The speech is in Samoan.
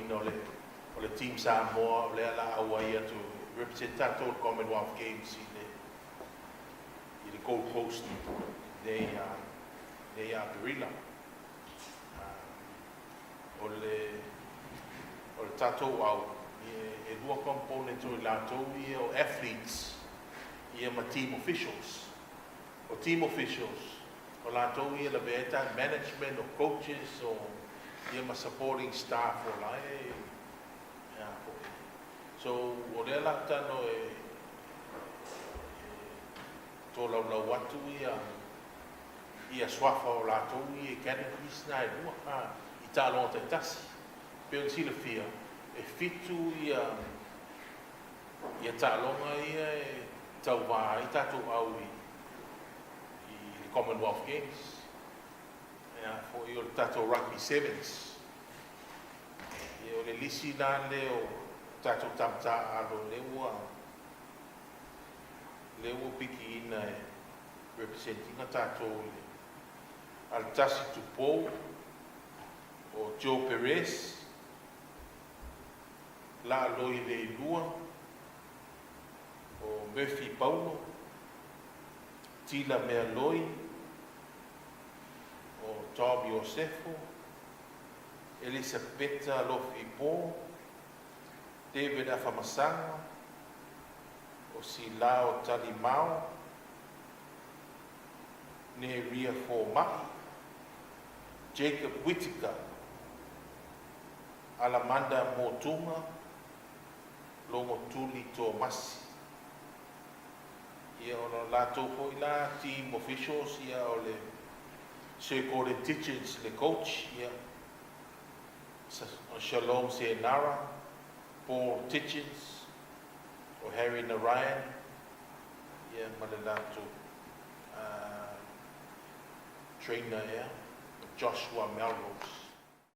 tolaulauina o le o le Team Samoa o lea o le a auai atu e represent tatou i le Commonwealth Games i le i le Gold Coast nei ia nei ia Aperila. O le o le tatou au, e lua component o i latou ia o athletes ia ma team officials. O team officials, o latou ia e lavea ai time management, o coaches, o ia ma supporting staff o la e a foi. So o lea la ou tago e e tolaulau atu ia ia suafa o latou ia i categories na e lua a i taaloga taitasi. Pei ona silafia, e fitu ia ia taaloga ia e tauva ai tatou au i i le Commonwealth Games. Ea foi o le tatou Rugby Sevens. Ia o le lisi la lea o tatou tama taaalo lea ua lea ua pikiina e represent ina tatou i le Alatasi Tupou, o Joe Perez, Laaloi Leilua, o Murphy Paulo, Tila Mealoi, o Tom Iosefo, Elisapeta Lofi Po, David Afamasaga, o Silao Talimao, Neria Fomai, Jacob Whittaker, Alamanda Motuga, Logotuli Tomasi. Ia o le latou foi la team officials ia o le Sir Gordon Ditchens le coach, ia o Shalom Senara, Paul Ditchens, o Harry Narayan, ia ma le latou trainer ea, o Joshua Melrose.